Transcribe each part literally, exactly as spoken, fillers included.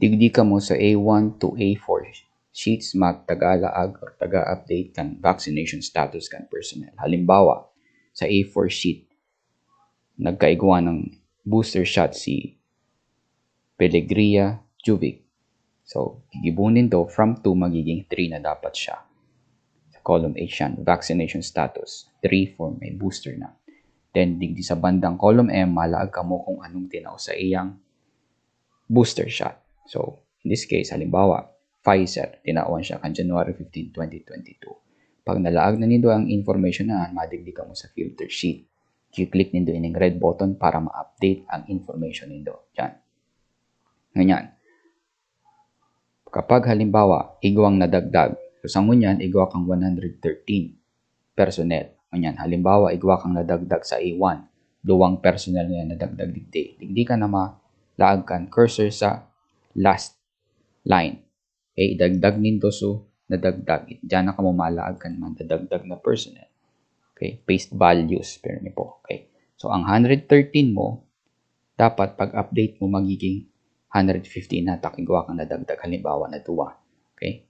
Digdi kamo sa A one to A four sheets magtagalaag or taga-update kan vaccination status kan personnel. Halimbawa, sa A four sheet, nagkaigwa ng booster shot si Pellegria Juvic. So, gigibunin do from two, magiging three na dapat siya. Sa column H yan, vaccination status, three for may booster na. Then, digdi sa bandang column M, malaag kamo kung anong tinao sa iyang booster shot. So, in this case, halimbawa, Pfizer, tinawan siya kan January fifteen, twenty twenty-two. Pag nalaag na nindo ang information na yan, madigdi kamo sa filter sheet. I-click nindo ining red button para ma-update ang information nindo. Yan. Ngunyan, kapag halimbawa, igwang nadagdag, so sa ngunyan, igwa kang one hundred thirteen personnel. Ngunyan, halimbawa, igwa kang nadagdag sa A one, duwang personnel nga nadagdag digdi. Digdi ka na malaag kan cursor sa last line. Okay, idagdag nindo so nadagdag. Diyan na kamo malaag kan madadagdag na personnel. Okay, paste values, pirmi po. Okay. So, ang hundred thirteen mo, dapat pag-update mo magiging hundred fifteen na, ta igwa kang nadagdag, halimbawa na duwa. Okay?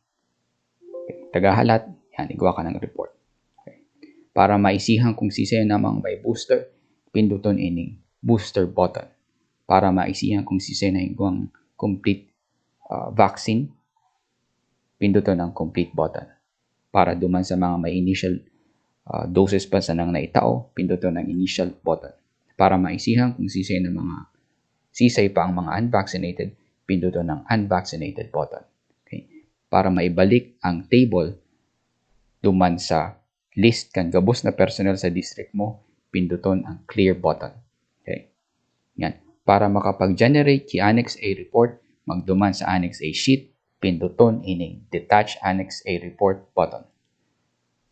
Tagahalat, yan, igwa ka ng report. Okay. Para maisihan kung siisay namang may booster, pinduton ining booster button. Para maisihan kung siisay na igwang complete ah, vaccine, pinduton ang complete button. Para duman sa mga may initial ah, doses pa sanang naitao, pinduton ang initial button. Para maisihan kung siisay na mga, siisay pa ang mga unvaccinated, pinduton ang unvaccinated button. Okay? Para maibalik ang table duman sa list kan gabos na personnel sa district mo, pinduton ang clear button. Okay? Yan. Para makapag-generate ki Annex A report, magduman sa Annex A sheet, pinduton ining Detach Annex A Report button.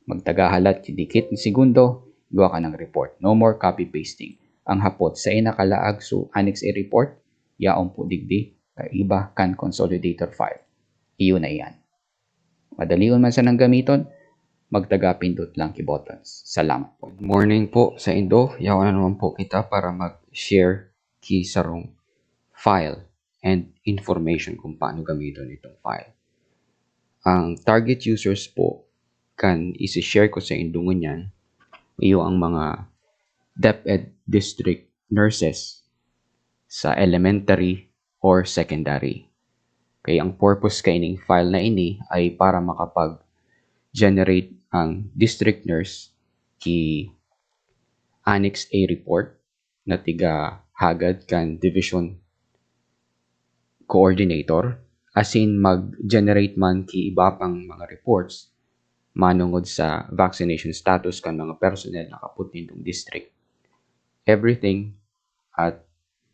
Magtagahalat ki dikit na segundo, igwa ka ng report. No more copy-pasting. Ang hapot, saen nakalaag so Annex A report? Yaon po digdi, kaiba kan consolidator file. Iyo na iyan. Madalion man sanang gamiton, magtaga-pindot lang ki buttons. Salamat po. Good morning po sa indo. Yaon na naman po kita para mag-share ki sarong file and information kung paano gamiton itong file. Ang target users po kan isi-share ko sa indo ngunyan, iyo ang mga DepEd district nurses sa elementary or secondary. Okay, ang purpose kaining file na ini ay para makapag-generate ang district nurse ki Annex A report na tiga hagad kan division coordinator, asin mag-generate man ki iba pang mga reports manongod sa vaccination status kan mga personnel na kapot nindong district. Everything at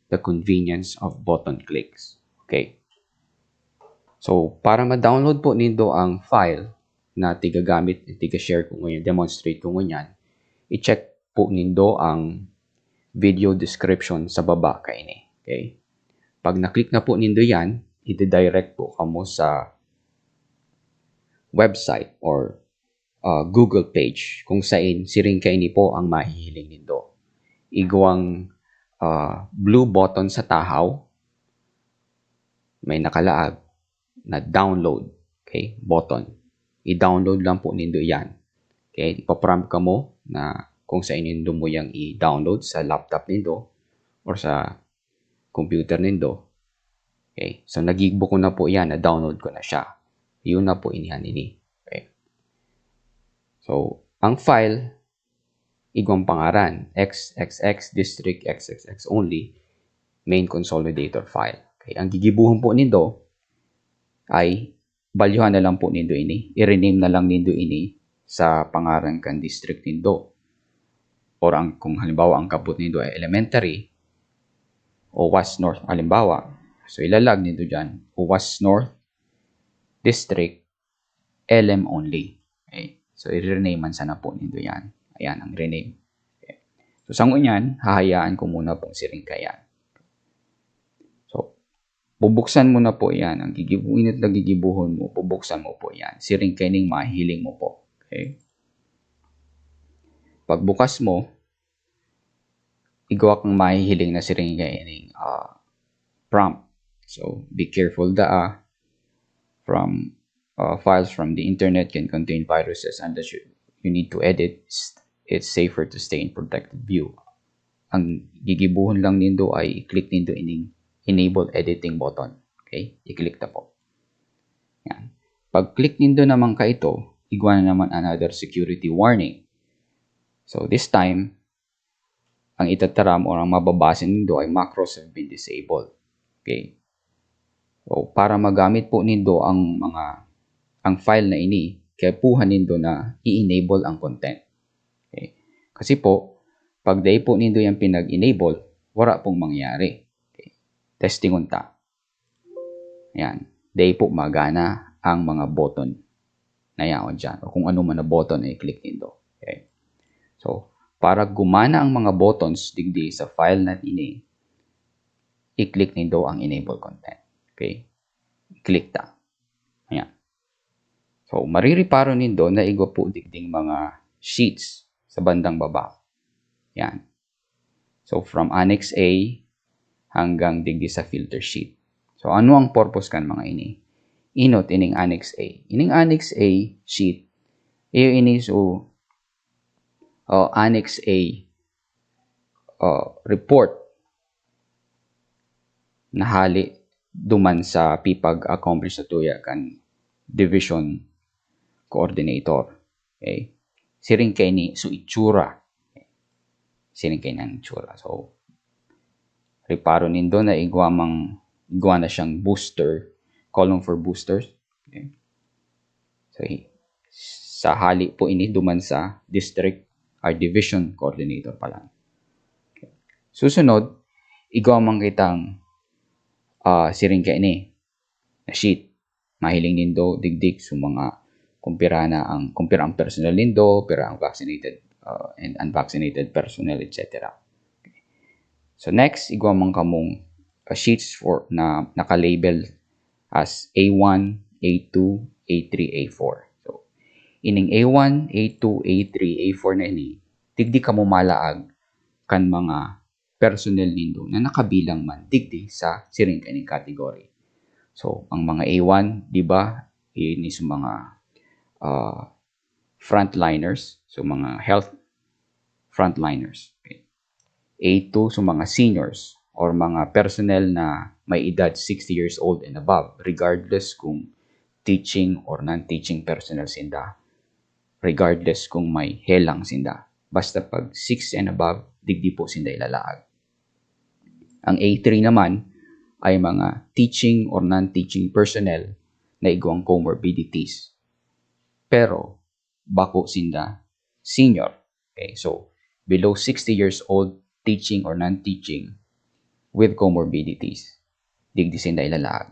the convenience of button clicks. Okay. So, para ma-download po nindo ang file na tigagamit, tiga-share ko ngunyan, demonstrate ko ngunyan, i-check po nindo ang video description sa baba kaini. Okay? Pag na-click na po nindo yan, i-direct po kamo sa website or ah, Google page kung sain siring kaini po ang mahihiling nindo. Igwang ah, blue button sa tahaw, may nakalaag na download, okay, button. I-download lang po nindo yan. Okay, ipaprompt kamo na kung sain nindo mo yang i-download sa laptop nindo or sa computer nindo. Okay, so nagigbo ko na po yan, na-download ko na siya. Yun na po inihan ini. Okay. So, ang file, igwang pangaran, X X X district X X X only, main consolidator file. Okay, ang gigibuhon po nindo ay balyuhan na lang po nindo ini, i-rename na lang nindo ini sa pangaran kan district nindo. Or ang, kung halimbawa ang kapot nindo ay elementary, o West North halimbawa, so ilalag nindo dyan, o West North District, L M only. Okay. So, i-rename man sana po nindo yan. Ayan ang rename. Okay. So, sa ngunyan, hahayaan ko muna pong siring kayan. So, bubuksan mo na po yan. Ang gigibuhin at nagigibuhon mo, bubuksan mo po yan. Siring kaining mahiling mo po. Okay? Pagbukas mo, igwa kang mahihiling na siring kaining ah, prompt. So, be careful daa from uh, files from the internet can contain viruses unless you, you need to edit. It's safer to stay in protected view. Ang gigibuhon lang nindo ay i-click nindo ining enable editing button. Okay? I-click ta po. Yan. Pag-click nindo naman kaito, igwa na naman another security warning. So this time, ang itataram o ang mababasa nindo ay macros have been disabled. Okay? So para magamit po nindo ang mga ang file na ini, kaipuhan nindo na i-enable ang content. Okay? Kasi po, pag dai po nindo yan pinag-enable, wala pong mangyayari. Okay? Testingon ta. Yan. Dai po magana ang mga button na yaon dyan. O kung ano man na button na i-click nindo. Okay? So, para gumana ang mga buttons digdi sa file na ini, i-click nindo ang enable content. Okay? Click ta. Ayan. So, maririparo nindo na igwa po digding mga sheets sa bandang baba. Yan. So, from Annex A hanggang digdi sa filter sheet. So, ano ang purpose kan mga ini? Inot ining Annex A. Ining Annex A sheet, iyo ini so, oh, Annex A, oh, report na hali duman sa pipag-accomplish sa tuya kan division coordinator. Okay? Siring kaini so itsura. Siring kaini ang itsura. So, reparo nindo na igwa mang, igwa na siyang booster, column for boosters. Okay? So, hi- sa hali po ini duman sa district or division coordinator pa lang. Okay. Susunod, igwa man kitang ah, siring kaini na sheet. Mahiling nindo digdi so mga kung pira na ang, kung pira ang personnel nindo, pira ang vaccinated, ah, and unvaccinated personnel, et cetera. Okay. So next, igwa man kamong ah, sheets for na naka-label as A one, A two, A three, A four. So ining A one, A two, A three, A four na ini, digdi kamo malaag kan mga personnel nindo na nakabilang man digdi sa siring kaning category. So ang mga A one, di ba, ini sa mga ah, frontliners, so mga health frontliners. Okay. A two, so mga seniors or mga personnel na may edad sixty years old and above, regardless kung teaching or non-teaching personnel sinda, regardless kung may helang sinda. Basta pag sixty and above, digdi po sinda ilalaag. Ang A three naman ay mga teaching or non-teaching personnel na igwang comorbidities. Pero bako sinda senior. Okay, so below sixty years old, teaching or non-teaching with comorbidities, digdi sinda ilalaag.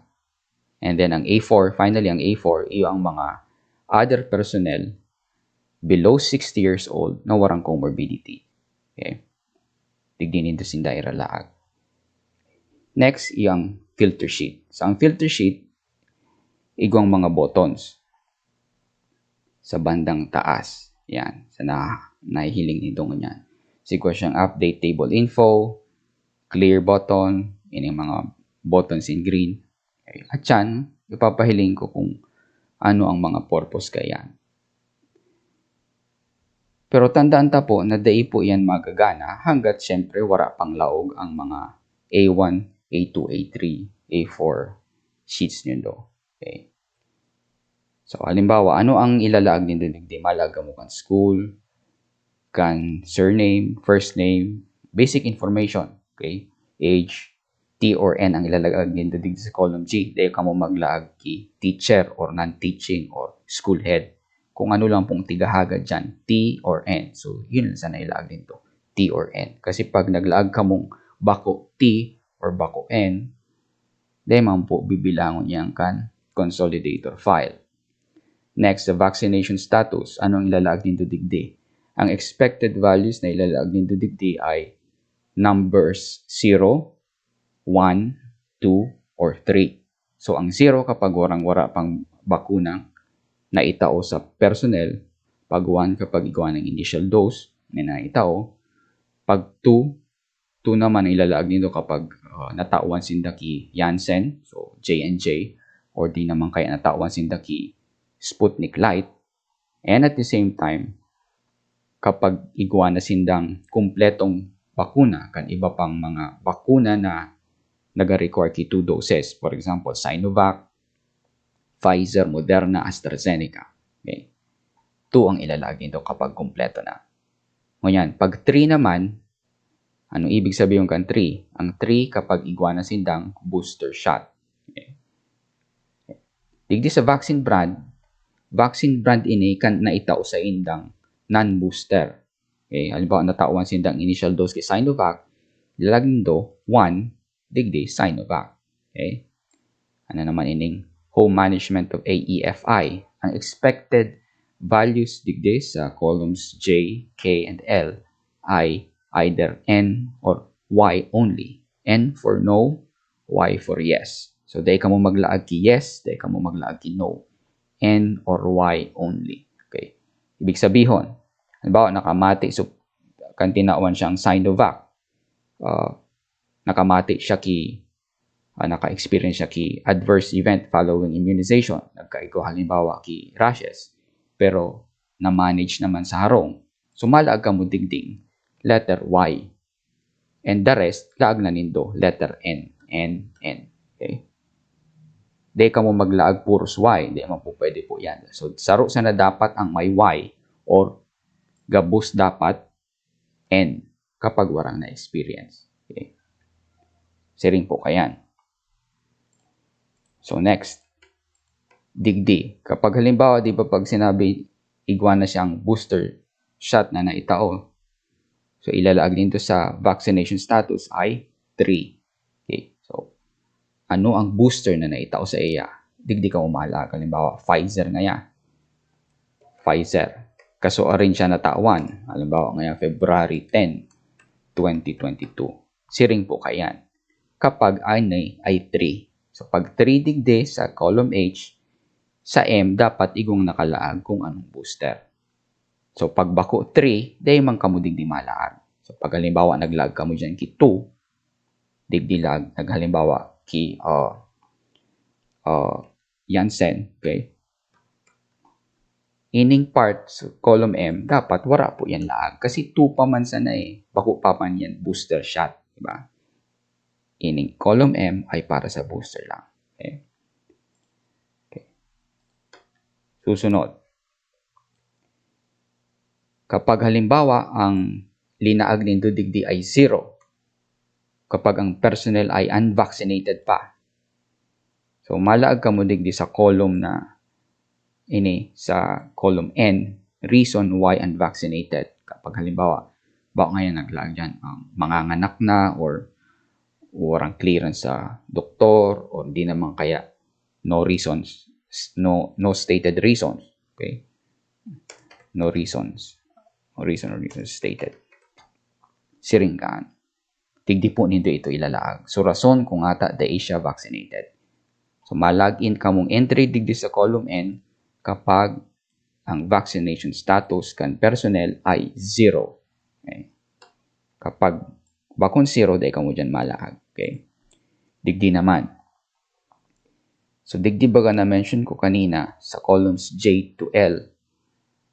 And then ang A four, finally ang A four, iyo ang mga other personnel below sixty years old na warang comorbidity. Okay? Digdi nindo sinda iralaag. Next, iyo ang filter sheet. Sa ang filter sheet, igwang mga buttons sa bandang taas. Yan, sa na, nahihiling nindo ngunyan. Siguro siyang update table info, clear button, ining mga buttons in green. Okay. At yan, ipapahiling ko kung ano ang mga purpose kaya. Pero tandaan ta po na dai po yan magagana hanggat siyempre wala pang laog ang mga A one, A two, A three, A four sheets nindo. Okay. So, halimbawa, ano ang ilalaag nindo digdi? Malaag kamo kan school, kan surname, first name, basic information, okay? Age, T or N ang ilalaag nindo digdi sa column G. Dai kamo maglaag ki teacher or non-teaching or school head. Kung ano lang pong tigahagad dyan, T or N. So, yun lang sana ilaag nindo, T or N. Kasi pag naglaag kamong bako T or bako N, dai man po bibilangon yan kan consolidator file. Next, the vaccination status. Anong ilalaag nindo digdi? Ang expected values na ilalaag nindo digdi ay numbers zero, one, two, or three. So, ang zero kapag warang-wara pang bakuna na itao sa personnel, pag one kapag igwa ng initial dose na naitao, pag two, two naman ang ilalaag nindo kapag, ah, natawan sinda ki Janssen, so J and J, or di naman kaya natawan sinda ki Sputnik Light. And at the same time, kapag igwa na sindang kumpletong bakuna kan iba pang mga bakuna na naga-require ki two doses, for example, Sinovac, Pfizer, Moderna, AstraZeneca. Okay? Two ang ilalaag nindo kapag kumpleto na. Ngunyan, pag three naman, ano ibig sabihin kan three? Ang three kapag igwa na sindang booster shot. Okay? Digdi sa vaccine brand, vaccine brand ini kan naitao sa indang non-booster. Okay? Halimbawa, natawan sindang initial dose ki Sinovac, lalag nindo, one, digdi Sinovac. Okay? Ano naman ining home management of A E F I? Ang expected values digdi sa columns J, K, and L ay either N or Y only. N for no, Y for yes. So, dai kamo maglaag ki yes, dai kamo maglaag ki no. N or Y only. Okay. Ibig sabihon, halimbawa, nakamati, so, kan tinawan siyang Sinovac, ah, nakamati siya ki, ah, naka-experience siya ki adverse event following immunization. Nagkaigwa halimbawa ki rashes, pero na-manage naman sa harong. So, malaag kamo digding letter Y. And the rest, laag na nindo, letter N, N, N. Okay? Di kamo maglaag puros Y, di man po pwede po yan. So, saro sana dapat ang may Y or gabos dapat N kapag warang na-experience. Okay? Siring po kayan. So, next. Digdi. Kapag halimbawa, di ba pag sinabi, igwa na siyang booster shot na naitao. So, ilalaag nindo sa vaccination status ay three. Okay. So, ano ang booster na naitao sa iya? Digdi kamo malaag. Halimbawa, Pfizer ngaya. Pfizer. Kasuarin siya natawan. Halimbawa, ngaya February ten, twenty twenty-two. Siring po kayan. Kapag ini ay three. So, pag three digdi sa column H, sa M, dapat igwang nakalaag kung anong booster. So, pag bako three, dai man kamo digdi malaag. So, pag halimbawa, naglaag kamo dyan ki two, digdi laag, naghalimbawa, ki, ah, ah, Janssen, okay? Ining part, so, column M, dapat wara po yan laag. Kasi two pa man sana eh. Bako pa man yan booster shot, di ba? Ining column M ay para sa booster lang. Okay? Okay. Susunod. Kapag halimbawa, ang linaag nindo digdi ay zero, kapag ang personnel ay unvaccinated pa, so, malaag kamo digdi sa column na ini, sa column N, reason why unvaccinated. Kapag halimbawa, bako ngayon naglaag dyan, um, manganganak na or warang clearance sa doktor or di naman kaya no reasons, no, no stated reasons. Okay? No reasons. No reason or reasons stated. Siring kan. Digdi po nindo ito ilalaag. So, rason kung ata dai siya vaccinated. So, malaag in kamong entry digdi sa column N kapag ang vaccination status kan personnel ay zero. Okay? Kapag bakong zero, dai kamo dyan malaag. Okay? Digdi naman. So, digdi baga na-mention ko kanina, sa columns J to L,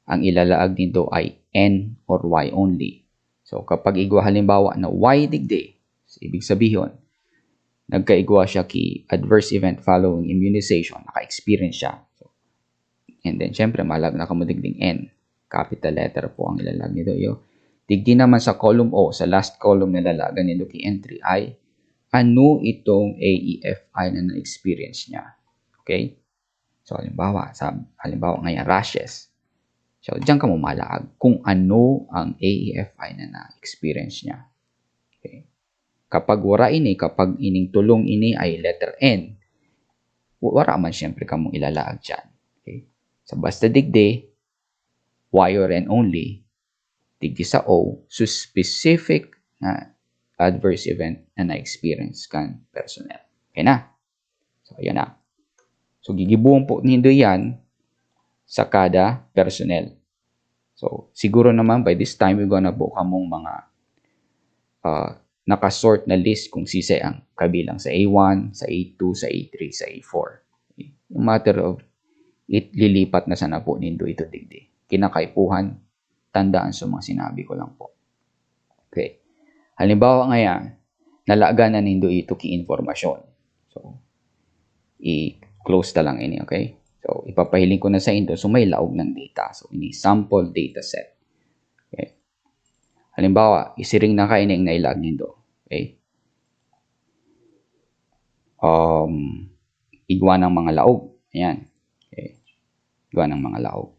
ang ilalaag nindo ay N or Y only. So, kapag igwa halimbawa na Y digdi, ibig sabihin, nagkaigwa siya ki adverse event following immunization, naka-experience siya. So, and then, syempre, malaag na kamo digding N. Capital letter po ang ilalaag nindo, yo. Digdi naman sa column O, sa last column na lalagan nindo ki entry ay, ano itong A E F I na na-experience niya? Okay? So, halimbawa, sa, halimbawa ngayon, rashes. So, diyan kamo malaag kung ano ang A E F I na na-experience niya. Okay? Kapag wara ini, kapag ining tulong ini ay letter N, wa-, wara man siyempre kamong ilalaag diyan. Okay? So, basta digdi, Y or N only, digdi sa O, so specific na adverse event na na-experience kan personnel. Okay na? So, ayan na. So, gigibuhon po nindo yan sa kada personnel. So, siguro naman by this time, igwa na po kamong mga, ah, naka-sort na list kung sisay ang kabilang sa A one, sa A two, sa A three, sa A four. In matter of, it, lilipat na sana po nindo ito digdi. Kinakaipuhan, tandaan sa mga sinabi ko lang po. Okay. Halimbawa ngayon, nalagan na nindo ito ki informasyon. So, i-close ta lang ini, okay? So, ipapahiling ko na sa indo, so may laog ng data. So, ini sample data set. Okay. Halimbawa, isiring na kayo na yung nailaag nindo. Okay? Um, igwa ng mga laog. Ayan. Okay. Igwa ng mga laog.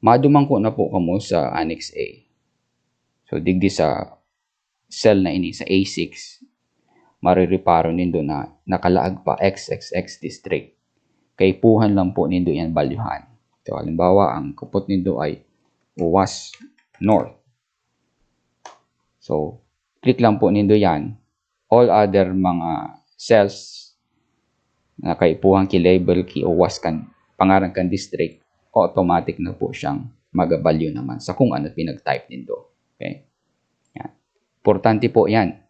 Maduman ko na po kamo sa Annex A. So, digdi sa cell na ini, sa A six, marireparo nindo na nakalaag pa X X X district. Kaipuhan lang po nindo yan balyuhan. So, halimbawa, ang kupot nindo ay Uwas North. So, click lang po nindo yan. All other mga cells na kaipuhan ki label ki Uwas kan pangaran kan district, automatic na po siyang magabalyo naman sa kung ano pinag-type nindo. Okay? Yan. Importante po yan.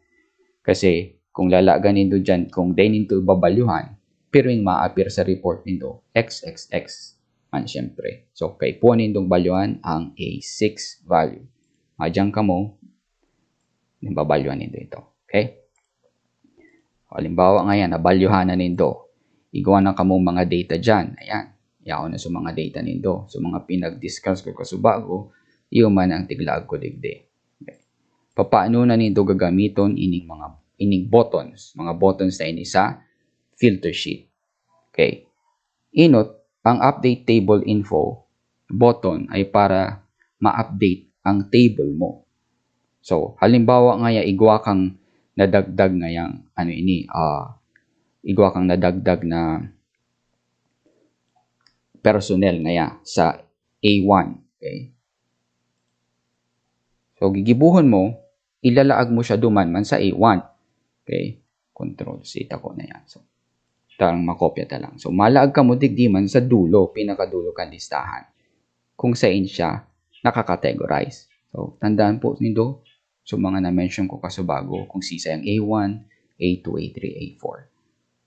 Kasi kung lalagan nindo dyan, kung dahil nindo ibabalyuhan, pero yung ma-appear sa report nindo, X X X man siyempre. So, kaipuhan nindong balyuhan ang A six value. Madyan kamo, babalyuhan nindo ito. Okay? Halimbawa ngayon, nabalyuhan na nindo. Igwa na kamong mga data dyan. Ayan. Yaon na sa mga data nindo. So, mga pinag-discuss ko kasubago, iyo man ang tiglaag ko digdi. Okay. Papaano na nindo gagamiton ining mga, ining buttons? Mga buttons na ini sa filter sheet. Okay. Inot, ang update table info button ay para ma-update ang table mo. So, halimbawa ngaya, igwa kang nadagdag ngayang, ano ini, ah, igwa kang nadagdag na personnel ngaya sa A one. Okay? So, gigibuhon mo, ilalaag mo siya duman man sa A one. Okay? Control C, tako na yan. So, tarang makopya ta lang. So, malaag kamo digdi man sa dulo, pinakadulo kan listahan. Kung sain siya nakakategorize. So, tandaan po nindo, so mga na-mention ko kasubago, kung sisay ang A one, A two, A three, A four.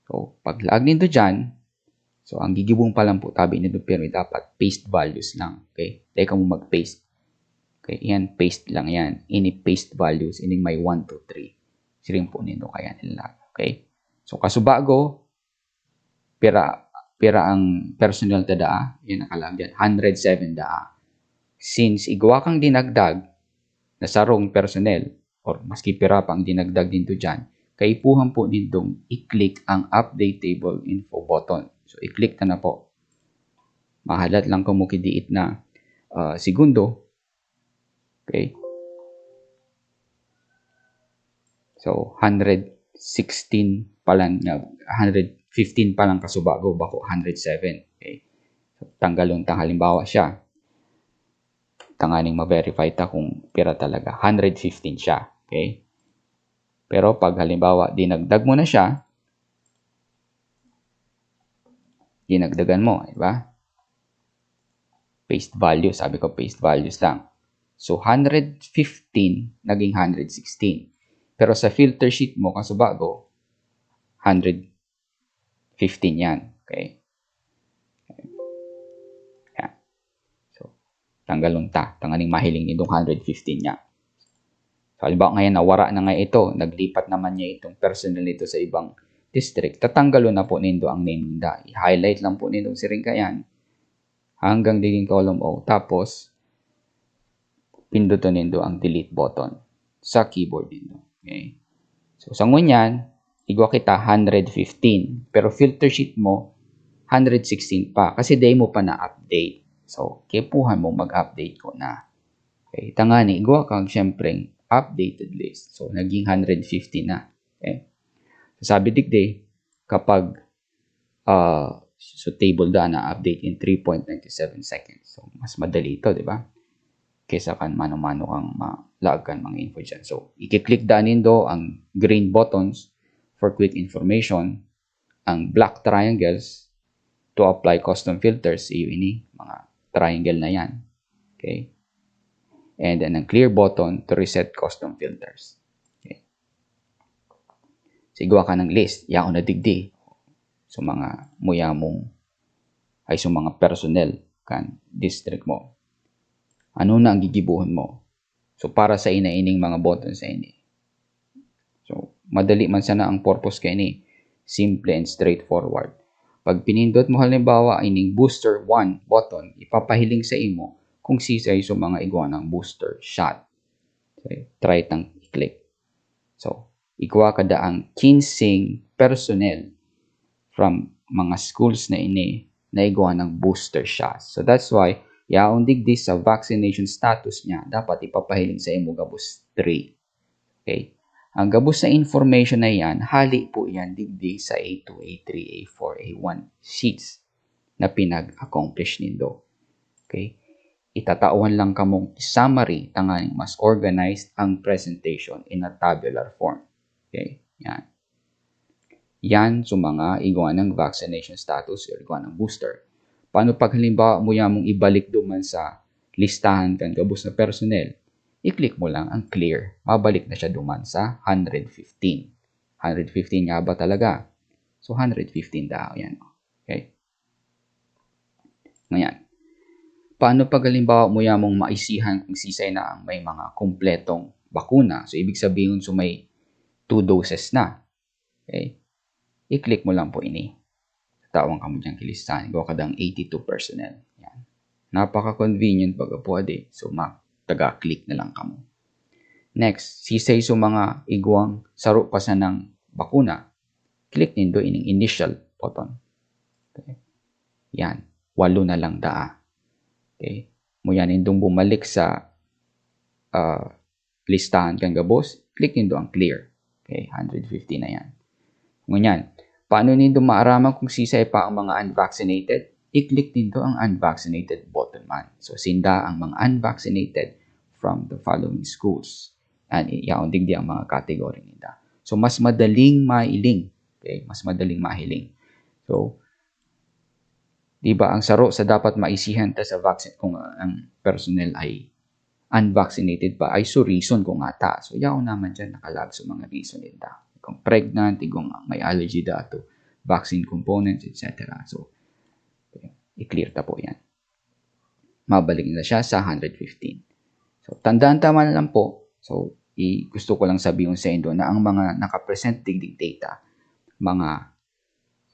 So, paglaag nindo dyan, so, ang gigibong pa lang po tabi nindo, pero dapat paste values lang. Okay? Dahil kamo mag-paste. Okay? Yan, paste lang yan. Ini paste values, ining may one, two, three. Siring po nindo kaya nila. Okay? So, kasubago, pira, pira ang personnel ta daa, yan nakalaag dyan, hundred seven daa. Since igwa kang dinagdag na sarong personnel, or maski pira pa ang dinagdag nindo dyan, kaipuhan po nindong i-click ang Update Table Info button. So, i-click ta na po. Mahalat lang kamo ki diit na, ah, segundo. Okay? So, hundred sixteen pa lang, ah, hundred fifteen pa lang kasubago, bako hundred seven. Okay? So, tanggalon ta halimbawa siya. Tanganing ma-verify ta kung pira talaga. Hundred fifteen siya. Okay? Pero pag halimbawa, dinagdag mo na siya, dinagdagan mo, di ba? Paste value, sabi ko, paste values lang. So, hundred fifteen naging hundred sixteen. Pero sa filter sheet mo, kasubago, hundred fifteen yan. Okay? Yan. So, tanggalon ta. Tanganing mahiling nindong hundred fifteen niya. So, halimbawa ngayon, nawara na nga ito. Naglipat naman niya itong personnel nito sa ibang district. Tatanggalon na po nindo ang name ninda. I-highlight lang po nindo siring kayan hanggang digin column O. Tapos, pinduton nindo ang delete button sa keyboard nindo. Okay? So, sa ngunyan, igwa kita hundred fifteen. Pero filter sheet mo, hundred sixteen pa. Kasi dai mo pa na-update. So, kaipuhan mo mag-update ko na. Okay? Tangani, igwa kang, siyempre, updated list. So, naging hundred fifty na. Okay? So, sabi digdi, kapag, ah, so table da na update in three point nine seven seconds. So, mas madali ito, di ba? Kaysa kan mano-mano kang malaag kan mga info dyan. So, i-click da nindo ang green buttons for quick information, ang black triangles to apply custom filters, iyo ini, mga triangle na yan. Okay? And then, ang clear button to reset custom filters. So, igwa ka ng list, yaon na digdi. So, mga muyamong ay so mga personnel kan district mo. Ano na ang gigibuhon mo? So, para sa ina ining mga buttons na ini. So, madali man sana ang purpose kaini. Simple and straightforward. Pag pinindot mo halimbawa ining booster one button, ipapahiling sa imo kung sisay so mga igwa ng booster shot. Okay, try tang i-click. So, igwa kada ang kinseng personnel from mga schools na ini na igwa ng booster shot. So, that's why, yaon digdi sa vaccination status niya, dapat ipapahiling sa imo gabos three. Okay? Ang gabos na information na yan, hali po yan digdi sa A two, A three, A four, A one sheets na pinag-accomplish nindo. Okay? Itatawan lang kamong summary tanganing mas organized ang presentation in a tabular form. Okay? Yan. Yan so mga igwa ng vaccination status o igwa ng booster. Paano pag halimbawa mo yamong ibalik duman sa listahan kan gabos na personnel? I-click mo lang ang clear. Mabalik na siya duman sa hundred fifteen. Hundred fifteen nga ba talaga? So, hundred fifteen daw yan. Okay? Ngayon, paano pag halimbawa mo yamong maisihan kung sisay na ang may mga kumpletong bakuna? So, ibig sabihin, so may two doses na. Okay? I-click mo lang po ini. Tawan kamo dyan kilistahan. Igwa kadang eighty-two personnel. Yan. Napaka-convenient baga po, adi. So, ma-, taga-click na lang kamo. Next, sisay so mga igwang saro pa sanang bakuna. Click nindo ining initial button. Okay? Yan. Walo na lang daa. Okay? Mo yan nindong bumalik sa, ah, listahan kan gabos, click nindo ang clear. Okay, hundred fifty na yan. Ngunyan, paano nindo maaraman kung sisay pa ang mga unvaccinated? I-click nindo ang unvaccinated button man. So, sinda ang mga unvaccinated from the following schools. And yaon digdi ang mga category nila. So, mas madaling mailing. Okay, mas madaling mahiling. So, di ba, ang saro sa dapat maisihan ta sa vaccine kung ang personnel ay unvaccinated pa, ay so reason kung ata. So, yaon naman dyan, nakalag sa mga reason nila. Kung pregnant, kung may allergy daw to vaccine components, et cetera. So, i-clear ta po yan. Mabalik na siya sa hundred fifteen. So, tandaan tama na lang po. So, i-, gusto ko lang sabihin sa indo na ang mga nakapresent digdig data, mga,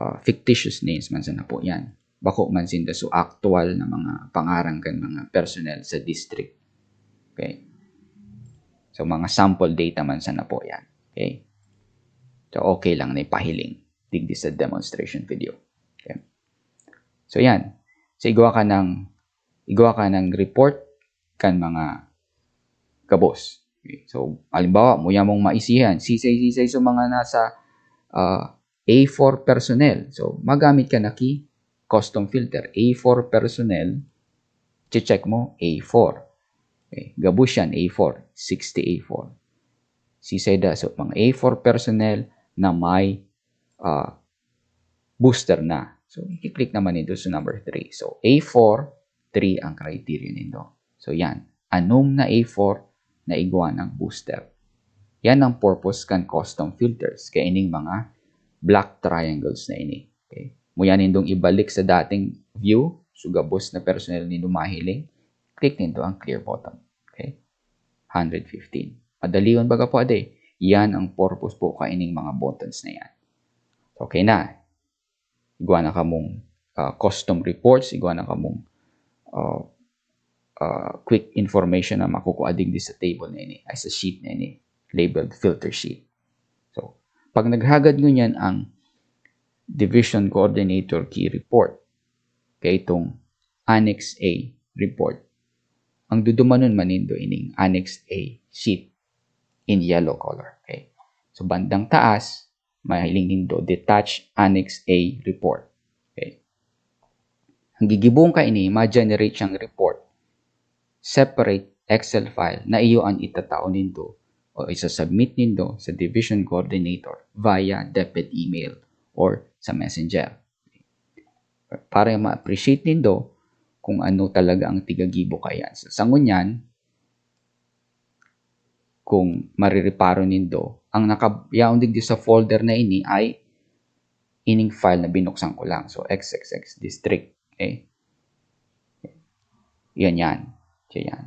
ah, fictitious names man sana po yan. Bako man sinda so actual na mga pangaran kan mga personnel sa district. Okay? So, mga sample data man sana po yan. Okay? So, okay lang na ipahiling digdi sa demonstration video. Okay? So, yan. So, igwa ka ng, igwa ka ng report kan mga gabos. Okay? So, halimbawa, mo yamong maisihan, sisay-sisay sa mga nasa, ah, A four personnel. So, magamit ka na ki custom filter. A four personnel, che-check mo, A four. Okay, gabos yan, A four, sixty A four. Sisay da, so, mga A four personnel na may, ah, booster na. So, i-click naman ito sa number three. So, A four, three ang criteria nito. So, yan. Anom na A four na igwa ng booster. Yan ang purpose kan custom filters, kaining mga black triangles na ini. Okay? Mo yan nindong ibalik sa dating view, so gabos na personnel nindo mahiling, click nindo ang clear button. Okay? Hundred fifteen. Madalion baga po, ade. Yan ang purpose po kaining mga buttons na yan. Okay na. Igwa na kamong, ah, custom reports, igwa na kamong, ah, ah, quick information na makukuha digdi sa table na ini, ay sa sheet na ini, labeled filter sheet. So, pag naghagad ngunyan ang Division Coordinator Key Report, kay itong Annex A report, ang dudumanon man nindo ining Annex A sheet in yellow color. Okay? So, bandang taas, mahiling nindo, detached Annex A report. Okay? Ang gigibong kaini, ma-generate siyang report, separate Excel file na iyo an itatao nindo o isasubmit nindo sa division coordinator via DepEd email or sa messenger. Para ma-appreciate nindo kung ano talaga ang tigagibo kaiyan. So, sa ngunyan, kung marireparo nindo, ang nakayaon digdi sa folder na ini ay ining file na binuksan ko lang. So, X X X district. Okay? Yan, yan. Siya yan.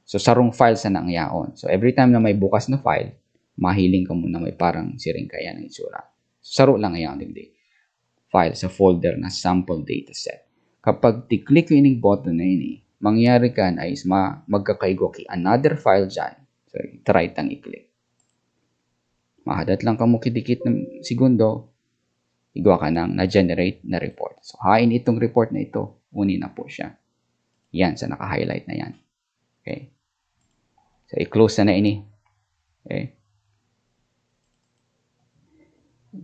So, sarong file sana ang yaon. So, every time na may bukas na file, mahiling ka muna may parang siring kaya ng itsura. Saro lang yaon digdi. File sa folder na sample dataset. Kapag ti-click ko ining button na ini, mangyari kan ay is ma-, magkakaigwa ki another file dyan. So, try tang i-click. Mahadat lang kamo kidikit ng segundo, igwa ka nang na-generate na report. So, hain itong report na ito, uni na po siya. Yan, sa naka-highlight na yan. Okay. So, i-close na na ini. Okay.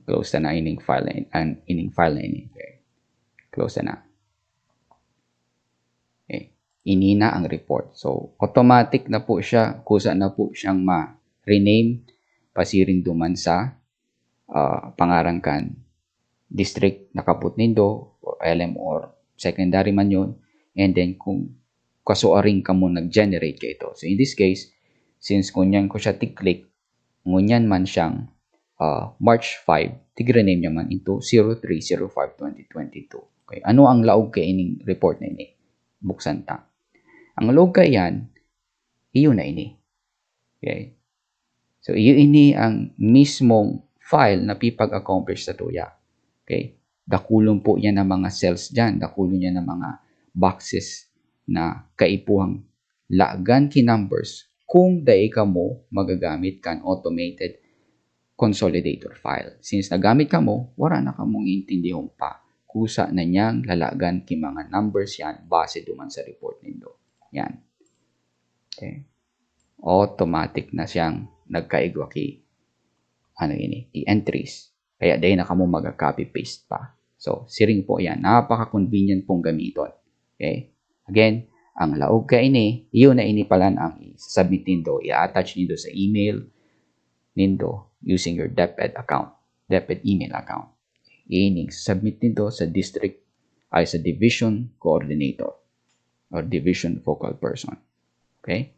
Close na na ining file na in-, an, ining file na ini. Okay. Close na na. Okay. Ini na ang report. So, automatic na po siya, kusa na po siyang ma-rename, pasiring duman sa, ah, pangaran kan district na kapot nindo, o L M or secondary man yun. And then, kung kasuaring kamo nag-generate kaito. So, in this case, since ngunyan ko siya tig-click, ngunyan man siyang, ah, March five, tig-rename niya man into zero three zero five twenty twenty-two. Okay, ano ang laog kaining report na ini? Buksan ta. Ang laog kaiyan, iyo na ini. Okay? So, iyo ini ang mismong file na pipag-accomplish sa tuya. Okay? Dakulon po yan ang mga cells dyan. Dakulon yan ang mga boxes na kaipuhang lagan ki numbers kung dai kamo magagamit kan automated consolidator file. Since nagamit kamo, wala na kamong intindihon pa kusa na niyang lalagan ki mga numbers yan base duman sa report nindo. Yan. Okay. Automatic na siyang nagkaigwa ki, ano ini, ki entries. Kaya dai na kamo maga-copy-paste pa. So, siring po yan. Napaka-convenient pong gamiton. Okay? Again, ang laog kaini, iyo na ini palan ang i-submit nindo, i-attach nindo sa email nindo using your DepEd account, DepEd email account. Ining submit nindo sa district ay sa division coordinator or division focal person. Okay?